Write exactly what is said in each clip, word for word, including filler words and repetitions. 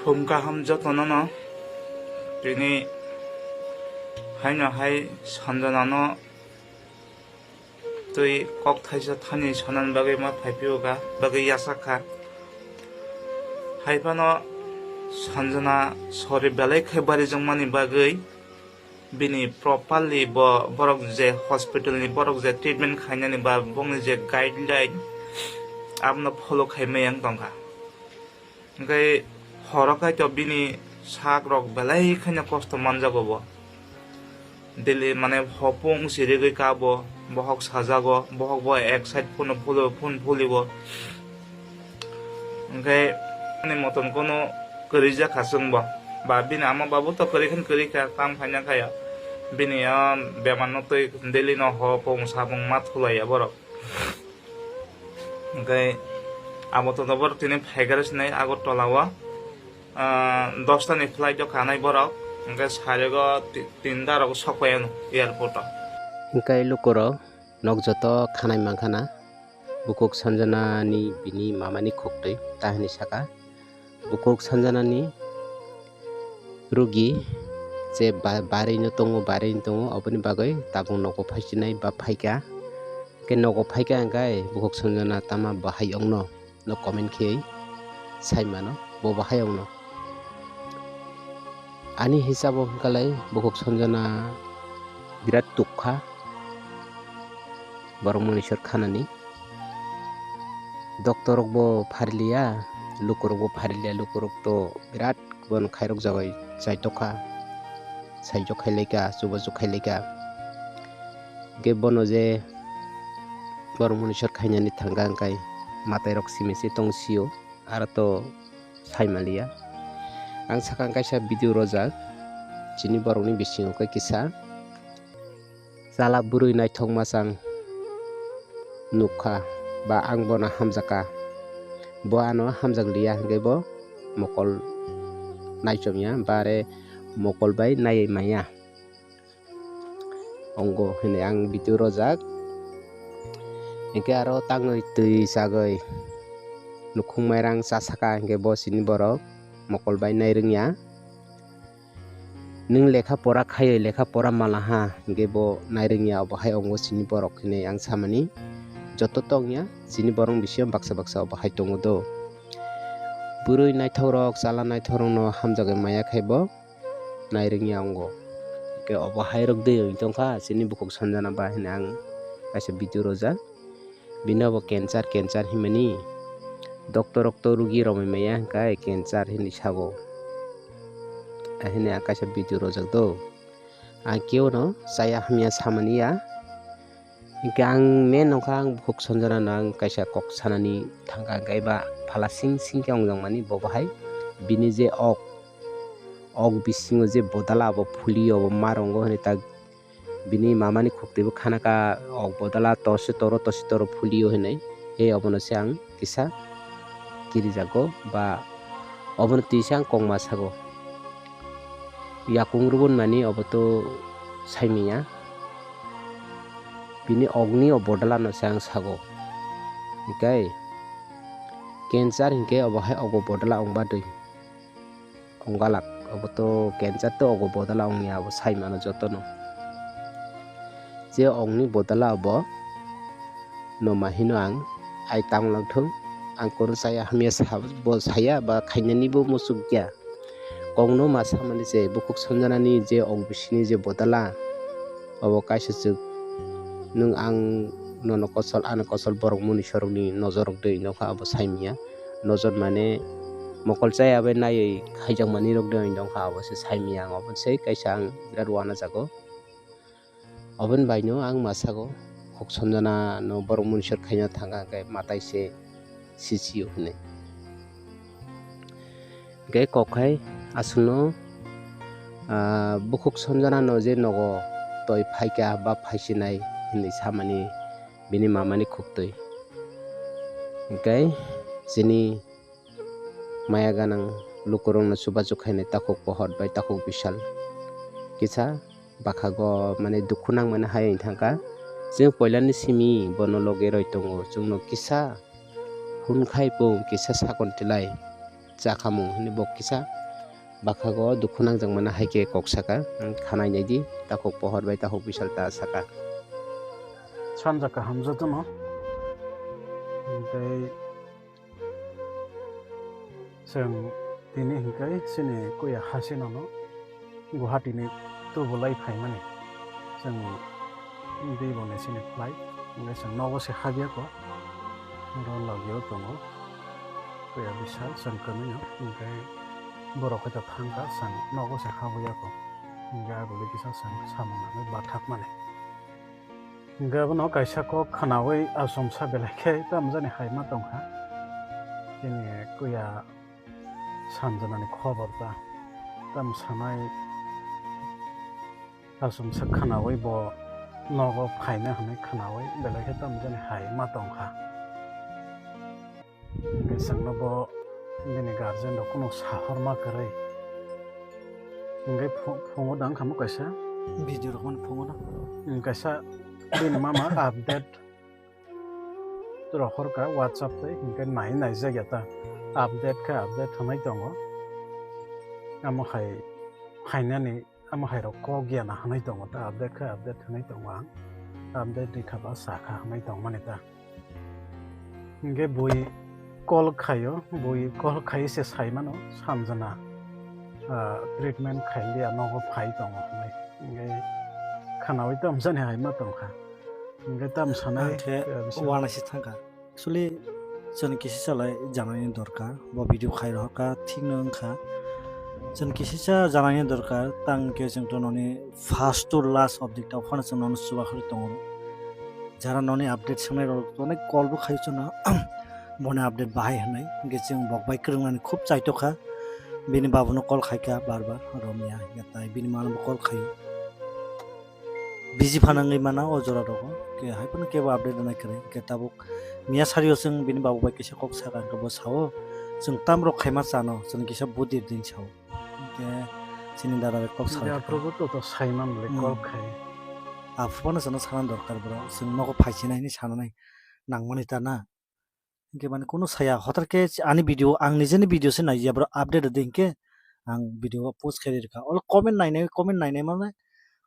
Khum kaham jotono no tini haino hai Sanjana no twi kok thaisa thani sanani bagwi ma phaiphio ga bagwi yachak kha. Hai phano Sanjana sori belai khe barijwkmani bagwi bini properly bo borok je hospital ni borok je treatment khainani ba bongni je guideline abono follow khai maya wng tongkha. Hwnkhe horo kaitor bini sak rok belai kheno kosto manjago bo. Daily mane hopung sirigwi ka bo, bohok sajago, bohok bo ek side phone phulo, phone phulibo. Hwnkhe ani moton kono kwrwi jakha chwngbo. Ba bini ama babu to kwrwi khan kwrwi kha, tamo khaina khaya. Bini o bemar no twi daily no hopung sapung ma thulaiya borok. Hwnkhe abo to borok tini phaikha sinai Agartala o, ah, dosta ni flight o kanai borok, hwnkhe sarigo ti-, tinta rok sok pai ano airport o. Hwnkhe lukurok nok joto khanai mankha na, bukhuk Sanjana ni bini mama ni khuktwi ta hinwi saka. Bukhuk Sanjana ni rugi je ba-, barwi no tongo, barwi no tongo, oboni bagwi tabuk nogo phaisinai ba phaikha. Hwnkhe nogo phaikha hwnkhe bukhuk Sanjana tama bahai ongno no comment khe sai mano, bo bahai ongno. Ani hisabo hwnkhalai bukhuk Sanjana birat tukha borok munisor khanani. Doctor rok bo phariliya, lukurok bo phariliya, lukurok to birat bono khairok jabai chaitokha, saijo khailaika, chubachu khailaika. Hwnkhe bono je borok munisor khainani thangkha hwnkhe matai rok simi se tong sio, aro to sai manliya. Ang sakang kaisa video rojak, chini borokni bisingo khe kisa. Chala bwrwi naithok machang nukha, ba ang bono hamjakha, bo ano hamjak liya hwnkhe bo mokol naichomya ba are mokol bai naiwi manya wngo hinwi ang video rojak. Hwnkhe aro tangwi twi chagwi nukhung mairang chasakha hwnkhe bo chini borok mokol bai nai rwngya. Nwng lekha pora khaiwi lekha pora mala ha, hwnkhe bo nairwngya, obo hai wngo chini borok hinwi ang samani. Joto tongya, chini borok bisingo baksa baksa obo hai tongo do. Bwrwi naithokrok, chala naithokrokno hamjagwi maya khai bo nairwngya wngo. Hwnkhe obo hairok de wng tongkha, chini bukhuk Sanjana ba hinwi ang kaisa video rojak. Bini obo cancer, cancer hinmani. Doctor rok to rugi romwi maya hwnkhe cancer hinwi sago. Ahini ang kaisa video rojak do. Ang kebono chaya hamya samani ya. Hwnkhe ang main wngkha ang bukhuk Sanjana no ang kaisa kok sanani thangkha hwnkhe ba phala sing sing khe wngjak mani bo bahai bini je ok, ok bisingo je bodala bo phulio bo ma rongo hinwi ta bini mamani khuktwibo khanaka, ok bodala torse toro torse toro phulio hinwi. He obono se ang kisa kirijago ba obono twi se ang kok ma sago. Yakung rwbon mani obo to saimanya. Bini okni o bodala no se ang sago. Hwnkhe cancer hinkhe obo hai ogo bodala ongba dwi. Onggalak, obo to cancer to ogo bodala ongya, abo sai mano jotono. Je ongni bodala obo no ma hino ang, ai tang lang thung, ang kono chaya hamya sa-, bo saya ba khainani bo muchuk ya. Kok no ma samani je bukhuk Sanjanani je ok bisini je bodala, obo kaisa chwk nwng ang nono kosol, ano kosol borok muni sorokni nojor rok de nokha abo saimanya. Nojor mane mokol chaya bai naiwi khaijakmani rok de wng tongkha, abo se saimanya ang, obo se kaisa ang birat uanajago. Oboni baino ang masago, kok Sanjana no borok muni sor khaina thangkha hwnkhe matai se sisio hinwi. Hwnkhe kok hai aswkno, ah, bukhuk Sanjana no je nogo toi phaikha ba phaisinai hinwi samani bini mamani khuktwi. Hwnkhe chini maya ganang lukurokno chubachu khainai takhuk pohor bai takhuk bisal kisa bakhago, mane dukhu nangmani hai wng thangkha. Chwng poilani simi bono logi roi tongo, chwngno kisa hun khai bo kisa sakon tilai. chakhamung hwnwi bo kisa bwkhago dukhu nangjak mano hai khe kok saka. Khanai naidi takhuk pohor bai takhuk bisal ta saka. Sanja kaham jotono. Tei chwng tini hinkhe chini kuya hasino no Guwahati ni tubulai phaimani chwng diboni chini flight, hingke chwng nogo se habya ko, oro logio tongo kuya bisal chwng kwnwi no, hingke borok hwnkhe thangkha chwng nogo se habya ko, hingke aguli kisa chwng samung nangwi bathakmani. Hingke abono kaisa kok khwnaui achomsa belai khe tamjani hai ma tongkha. Chini kuya Sanjanani khobor ta tam sanai achomsa khwnaui bo nogo phaina hwnwi khwnaui belai khe tamjani hai ma tongkha. Hingke chwngno bo bini guardian rok kunu sahorma kwrwi. Hingke phu-, phungo dang kha mo kaisa. Video rok mani phungo na. Hingke kaisa bini mama update rohor kha WhatsApp tei hingke nai naijak ya ta. Update khe update hwnwi tongo. Amo hai phainani Amo hai rok kok ya na hwnwi tongo ta, update khe update hwnwi tongo ang. Update rikha ba sakha hwnwi tongmani ta. Hingke bui call khaio, bui call khai se sai mano Sanjana, ah, treatment khailiya nogo phai tongo hwnwi. Hingke khwnaui tamjani hai ma tongkha. Hingke tam sanai, ang khe, ah, bisa. Uanaisi thangkha. Actually, chwng kisisa lai janani dorkar, bo video khai rohorkha, thikno wngkha. Chwng kisisa janani dorkar, tang khe chwng to noni first to last update tao phano chwng nono chubakhorwi tongo. Jara noni update swngnai rok to onek call bo khai chwngno, boni update bahai hwnwi, hwnkhe chwng bok bai kwrwngnani khub chaitokha. Bini babuno call khaikha bar bar, romya, hwnkhe tai bini mano bo call khaio. Busy phano wngwi mana o jora rogo, ke hai phano kebo update rwnai kwrwi, ke tabuk miya sario chwng bini babu bai kisa kok saka, hwnkhe bo sao, chwng tam rok khaima chano, chwng kisa budir din sao. Hwnkhe chini dada bai kok saka. Aphuru bo to, to saiman le call khai. Aphuru phano chwngno sana dorkar bro, chwng nogo phaichinai hinwi sananai nangmani ta na. Hingke mane kunu saya, hotar khe ani video, ang nijeni video se naiya, bro, update rwdi hingke ang video o post khe rikha. Olo comment nainai, comment nainai mane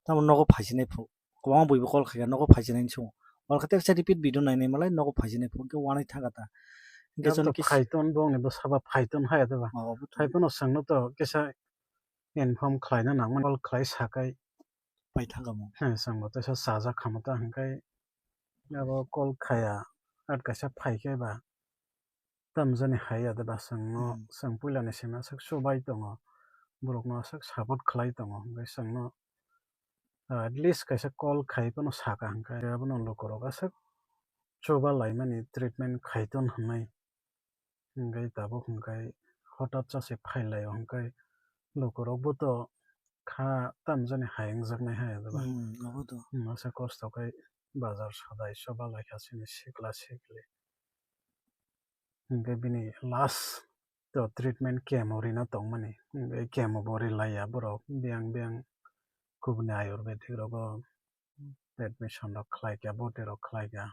tamo nogo phaisinai phu. Kwbangma buibo call khaikha, nogo phaisinai hinwi swngo. Olo khe teksa repeat video nainai malai nogo phaisinai phu, hingke wanai thangkha ta. Hingke chwng kis- phaiton bongni bwsaba phaiton haya de ba. Oh, obo to. Phaiphano chwngno to kisa inform khlaina nangmani, call khlai sakai. Pai thangkha mo. He, chwngbo teisa chajak kha mo ta hingkai abo call khaya, at kaisa phaikhe ba tamjani haiya de ba chwngno, hmm, chwng puilani simi aswk chubai tongo, borokno aswk support khlai tongo, hingkai chwngno, ah, at least kaisa call khai phano saka hingkai abono lukurok aswk chuba laimani treatment khaiton hwnwi. Hingkai tabuk hingkai hotat cha se phailaio hingkai lukurokbo to kha tamjani hai wngjaknai hai eba. Hmm, obo to. Hmm, masa kosto khai bazar sadai choba laikha chini sikla sikli. Hingkai bini last to treatment chemo rina tongmani. Hingkai chemo bo rilaiya borok biyang biyang kubuni ayurvedic rogo admission rok khlaikha, boti rok khlaikha.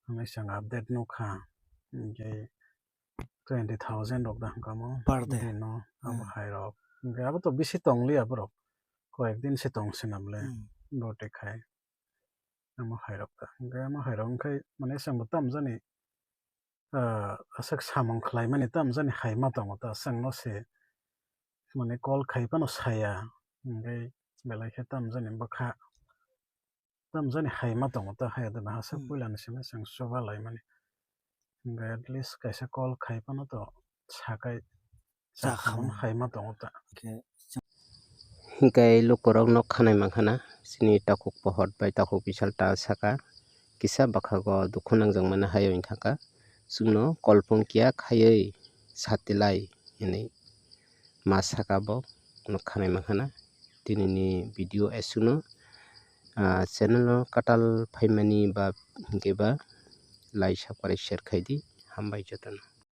Hwnwi chwng update nukha. Hwnkhe twenty thousand rok da hwnkha mo. Per day. Dino abo hai rok. Hwnkhe abo to bisi tongliya borok. Koyek din se tong swnam le. Hmm. Boti khai. Amo hai rok da. Hwnkhe amo hai rok wngkhe mane chwngbo tamjani ah, aswk samung khlaimani tamjani hai ma tongo ta, chwngno se mane call khai phano saya, hingke belai khe tamjani bwkha tamjani hai ma tongo ta, hai da aswk hmm, puilani simi chwng chuba laimani, hingke at least kaisa call khai phano to sakai. Chakhamung hai ma tongo ta. Hingke lukurok nok khanai mankha na, chini takhuk pohor bai takhuk bisal ta saka, kisa bwkhago dukhu nangjak mani hai wngkha kha, chwngno kolpong kiya khaiwi satilai hinwi ma saka bo nok khanai mankha na. Tinini video aswkno, ah, channel o kwtal phaimani ba hingke ba like subscribe share khaidi, hambai jotono.